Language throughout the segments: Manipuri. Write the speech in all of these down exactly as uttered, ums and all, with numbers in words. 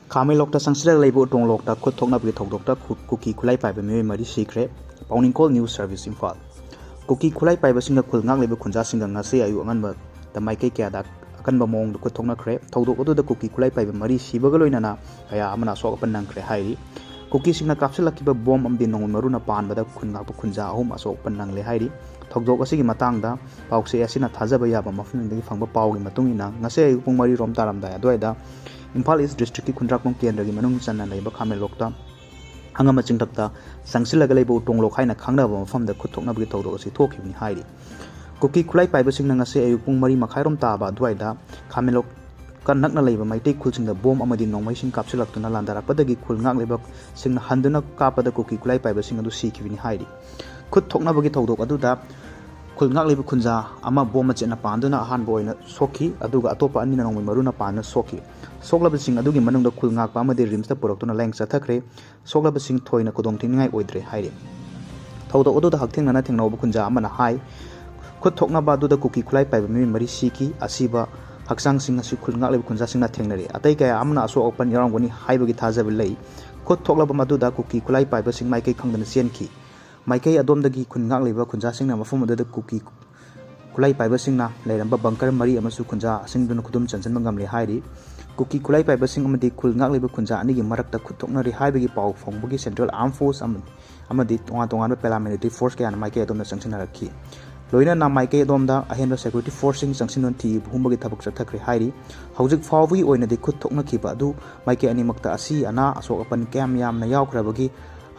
ꯈꯥꯃꯦꯟꯂꯣꯛꯇ ꯆꯪꯁꯤꯜꯂꯒ ꯂꯩꯕ ꯎꯇꯣꯡꯂꯣꯛꯇ ꯈꯨꯠ ꯊꯣꯛꯅꯕꯒꯤ ꯊꯧꯗꯣꯛꯇ ꯈꯨ- ꯀꯨꯀꯤ ꯈꯨꯠꯂꯥꯏ ꯄꯥꯏꯕ ꯃꯤꯑꯣꯏ ꯃꯔꯤ ꯁꯤꯈ꯭ꯔꯦ꯫ ꯄꯥꯎꯅꯤꯡꯈꯣꯜ ꯅ꯭ꯌꯨꯁ ꯁꯔꯚꯤꯁ, ꯏꯝꯐꯥꯜ꯫ ꯀꯨꯀꯤ ꯈꯨꯠꯂꯥꯏ ꯄꯥꯏꯕꯁꯤꯡꯒ ꯈꯨꯜ ꯉꯥꯛꯂꯤꯕ ꯈꯨꯟꯖꯥꯁꯤꯡꯒ ꯉꯁꯤ ꯑꯌꯨꯛ ꯑꯉꯟꯕꯗ ꯃꯥꯏꯀꯩ ꯀꯌꯥꯗ ꯑꯀꯟꯕ ꯃꯑꯣꯡꯗ ꯈꯨꯠ ꯊꯣꯛꯅꯈ꯭ꯔꯦ꯫ ꯊꯧꯗꯣꯛ ꯑꯗꯨꯗ ꯀꯨꯀꯤ ꯈꯨꯠꯂꯥꯏ ꯄꯥꯏꯕ ꯃꯔꯤ ꯁꯤꯕꯒ ꯂꯣꯏꯅꯅ ꯀꯌꯥ ꯑꯃꯅ ꯑꯁꯣꯛ ꯑꯄꯟ ꯅꯪꯈ꯭ꯔꯦ ꯍꯥꯏꯔꯤ꯫ ꯀꯨꯀꯤꯁꯤꯡꯅ ꯀꯥꯞꯁꯤꯜꯂꯛꯈꯤꯕ ꯕꯣꯝ ꯑꯃꯗꯤ ꯅꯣꯡꯃꯩ ꯃꯔꯨꯅ ꯄꯥꯟꯕꯗ ꯈꯨꯟ ꯉꯥꯛꯄ ꯈꯨꯟꯖꯥ ꯑꯍꯨꯝ ꯑꯁꯣꯛ ꯑꯄꯟ ꯅꯪꯂꯦ ꯍꯥꯏꯔꯤ꯫ ꯊꯧꯗꯣꯛ ꯑꯁꯤꯒꯤ ꯃꯇꯥꯡꯗ ꯄꯥꯎꯆꯦ ꯑꯁꯤꯅ ꯊꯥꯖꯕ ꯌꯥꯕ ꯃꯐꯝꯁꯤꯡꯗꯒꯤ ꯐꯪꯕ ꯄꯥꯎꯒꯤ ꯃꯇꯨꯡ ꯏꯟꯅ, ꯉꯁꯤ ꯑꯌꯨꯛ ꯄꯨꯡ ꯃꯔꯤ ꯔꯣꯝ ꯇꯥꯔꯝꯗꯥꯏ ꯑꯗꯨꯋꯥꯏꯗ ꯏꯝꯐꯥꯜ ꯏꯁ ꯗꯤꯁꯇ꯭ꯔꯤꯛꯀꯤ ꯈꯨꯟꯗ꯭ꯔꯥꯛꯄꯝ ꯀꯦꯟꯗ꯭ꯔꯒꯤ ꯃꯅꯨꯡ ꯆꯟꯅ ꯂꯩꯕ ꯈꯥꯃꯦꯟꯂꯣꯛꯇ ꯍꯪꯒꯥꯝ ꯆꯤꯡꯊꯛꯇ ꯆꯪꯁꯤꯜꯂꯒ ꯂꯩꯕ ꯎꯇꯣꯡꯂꯣꯛ ꯍꯥꯏꯅ ꯈꯪꯅꯕ ꯃꯐꯝꯗ ꯈꯨꯠ ꯊꯣꯛꯅꯕꯒꯤ ꯊꯧꯗꯣꯛ ꯑꯁꯤ ꯊꯣꯛꯈꯤꯕꯅꯤ ꯍꯥꯏꯔꯤ꯫ ꯀꯨꯀꯤ ꯈꯨꯠꯂꯥꯏ ꯄꯥꯏꯕꯁꯤꯡꯅ ꯉꯁꯤ ꯑꯌꯨꯛ ꯄꯨꯡ ꯃꯔꯤ ꯃꯈꯥꯏꯔꯣꯝ ꯇꯥꯕ ꯑꯗꯨꯋꯥꯏꯗ ꯈꯥꯃꯦꯟꯂꯣꯛꯀ ꯅꯛꯅ ꯂꯩꯕ ꯃꯩꯇꯩ ꯈꯨꯜꯁꯤꯡꯗ ꯕꯣꯝ ꯑꯃꯗꯤ ꯅꯣꯡꯃꯩꯁꯤꯡ ꯀꯥꯞꯁꯤꯜꯂꯛꯇꯨꯅ ꯂꯥꯟꯗꯥꯔꯛꯄꯗꯒꯤ ꯈꯨꯜ ꯉꯥꯛꯂꯤꯕꯁꯤꯡꯅ ꯍꯟꯗꯨꯅ ꯀꯥꯞꯄꯗ ꯀꯨꯀꯤ ꯈꯨꯠꯂꯥꯏ ꯄꯥꯏꯕꯁꯤꯡ ꯑꯗꯨ ꯁꯤꯈꯤꯕꯅꯤ ꯍꯥꯏꯔꯤ꯫ ꯈꯨꯠ ꯊꯣꯛꯅꯕꯒꯤ ꯊꯧꯗꯣꯛ ꯑꯗꯨꯗ ꯈꯨꯜ ꯉꯥꯛꯂꯤꯕ ꯈꯨꯟꯖꯥ ꯑꯃ ꯕꯣꯝ ꯃꯆꯦꯠꯅ ꯄꯥꯟꯗꯨꯅ ꯑꯍꯥꯟꯕ ꯑꯣꯏꯅ ꯁꯣꯛꯈꯤ, ꯑꯗꯨꯒ ꯑꯇꯣꯞꯄ ꯑꯅꯤꯅ ꯅꯣꯡꯃꯩ ꯃꯔꯨꯅ ꯄꯥꯟꯗꯨꯅ ꯁꯣꯛꯈꯤ꯫ ꯁꯣꯛꯂꯕꯁꯤꯡ ꯑꯗꯨꯒꯤ ꯃꯅꯨꯡꯗ ꯈꯨꯜ ꯉꯥꯛꯄ ꯑꯃꯗꯤ ꯔꯤꯝꯁꯇ ꯄꯨꯔꯛꯇꯨꯅ ꯂꯥꯌꯦꯡ ꯆꯠꯊꯈ꯭ꯔꯦ꯫ ꯁꯣꯛꯂꯕꯁꯤꯡ ꯊꯣꯏꯅ ꯈꯨꯗꯣꯡꯊꯤꯅꯤꯡꯉꯥꯏ ꯑꯣꯏꯗ꯭ꯔꯦ ꯍꯥꯏꯔꯤ꯫ ꯊꯧꯗꯣꯛ ꯑꯗꯨꯗ ꯍꯛꯊꯦꯡꯅꯅ ꯊꯦꯡꯅꯍꯧꯕ ꯈꯨꯟꯖꯥ ꯑꯃꯅ ꯍꯥꯏ, ꯈꯨꯠ ꯊꯣꯛꯅꯕ ꯑꯗꯨꯗ ꯀꯨꯀꯤ ꯈꯨꯠꯂꯥꯏ ꯄꯥꯏꯕ ꯃꯤꯑꯣꯏ ꯃꯔꯤ ꯁꯤꯈꯤ꯫ ꯑꯁꯤꯕ ꯍꯛꯆꯥꯡꯁꯤꯡ ꯑꯁꯤ ꯈꯨꯜ ꯉꯥꯛꯂꯤꯕ ꯈꯨꯟꯖꯥꯁꯤꯡꯅ ꯊꯦꯡꯅꯔꯦ꯫ ꯑꯇꯩ ꯀꯌꯥ ꯑꯃꯅ ꯑꯁꯣꯛ ꯑꯄꯟ ꯌꯥꯎꯔꯝꯒꯅꯤ ꯍꯥꯏꯕꯒꯤ ꯊꯥꯖꯕ ꯂꯩ꯫ ꯈꯨꯠ ꯊꯣꯛꯂꯕ ꯃꯗꯨꯗ ꯀꯨꯀꯤ ꯈꯨꯠꯂꯥꯏ ꯄꯥꯏꯕꯁꯤꯡ ꯃꯥꯏꯀꯩ ꯈꯪꯗꯅ ꯆꯦꯟꯈꯤ꯫ ꯃꯥꯏꯀꯩ ꯑꯗꯣꯝꯗꯒꯤ ꯈꯨꯟ ꯉꯥꯛꯂꯤꯕ ꯈꯨꯟꯖꯥꯁꯤꯡꯅ ꯃꯐꯝ ꯑꯗꯨꯗ ꯀꯨꯀꯤ ꯈꯨꯠꯂꯥꯏ ꯄꯥꯏꯕꯁꯤꯡꯅ ꯂꯩꯔꯝꯕ ꯕꯪꯀꯔ ꯃꯔꯤ ꯑꯃꯁꯨ ꯈꯨꯟꯖꯥ ꯑꯁꯤꯡꯗꯨꯅ ꯈꯨꯗꯨꯝ ꯆꯟꯁꯤꯟꯕ ꯉꯝꯂꯦ ꯍꯥꯏꯔꯤ꯫ ꯀꯨꯀꯤ ꯈꯨꯠꯂꯥꯏ ꯄꯥꯏꯕꯁꯤꯡ ꯑꯃꯗꯤ ꯈꯨꯜ ꯉꯥꯛꯂꯤꯕ ꯈꯨꯟꯖꯥ ꯑꯅꯤꯒꯤ ꯃꯔꯛꯇ ꯈꯨꯠ ꯊꯣꯛꯅꯔꯤ ꯍꯥꯏꯕꯒꯤ ꯄꯥꯎ ꯐꯪꯕꯒꯤ ꯁꯦꯟꯇ꯭ꯔꯦꯜ ꯑꯥꯔꯝ ꯐꯣꯔꯁ ꯑꯃ-, ꯑꯃꯗꯤ ꯇꯣꯉꯥꯟ ꯇꯣꯉꯥꯟꯕ ꯄꯦꯔꯥꯃꯤꯂꯤꯇꯔꯤ ꯐꯣꯔꯁ ꯀꯌꯥꯅ ꯃꯥꯏꯀꯩ ꯑꯗꯣꯝꯗ ꯆꯪꯁꯤꯟꯅꯔꯛꯈꯤ꯫ ꯂꯣꯏꯅꯅ ꯃꯥꯏꯀꯩ ꯑꯗꯣꯝꯗ ꯑꯍꯦꯟꯕ ꯁꯦꯀ꯭ꯌꯨꯔꯤꯇꯤ ꯐꯣꯔꯁꯁꯤꯡ ꯆꯪꯁꯤꯟꯗꯨꯅ ꯊꯤ ꯍꯨꯝꯕꯒꯤ ꯊꯕꯛ ꯆꯠꯊꯈ꯭ꯔꯦ ꯍꯥꯏꯔꯤ꯫ ꯍꯧꯖꯤꯛ ꯐꯥꯎꯕꯒꯤ ꯑꯣꯏꯅꯗꯤ ꯈꯨꯠ ꯊꯣꯛꯅꯈꯤꯕ ꯑꯗꯨ ꯃꯥꯏꯀꯩ ꯑꯅꯤꯃꯛꯇ ꯑꯁꯤ ꯑꯅꯥ ꯑꯁꯣꯛ ꯑꯄꯟ ꯀꯌꯥꯝ ꯌꯥꯝꯅ ꯌꯥꯎꯈ꯭ꯔꯕꯒꯤ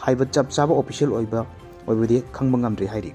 ꯍꯥꯏꯕ ꯆꯞ ꯆꯥꯕ ꯑꯣꯐꯤꯁꯤꯌꯦꯜ ꯑꯣꯏꯕ, ꯑꯣꯏꯕꯗꯤ ꯈꯪꯕ ꯉꯝꯗ꯭ꯔꯤ ꯍꯥꯏꯔꯤ꯫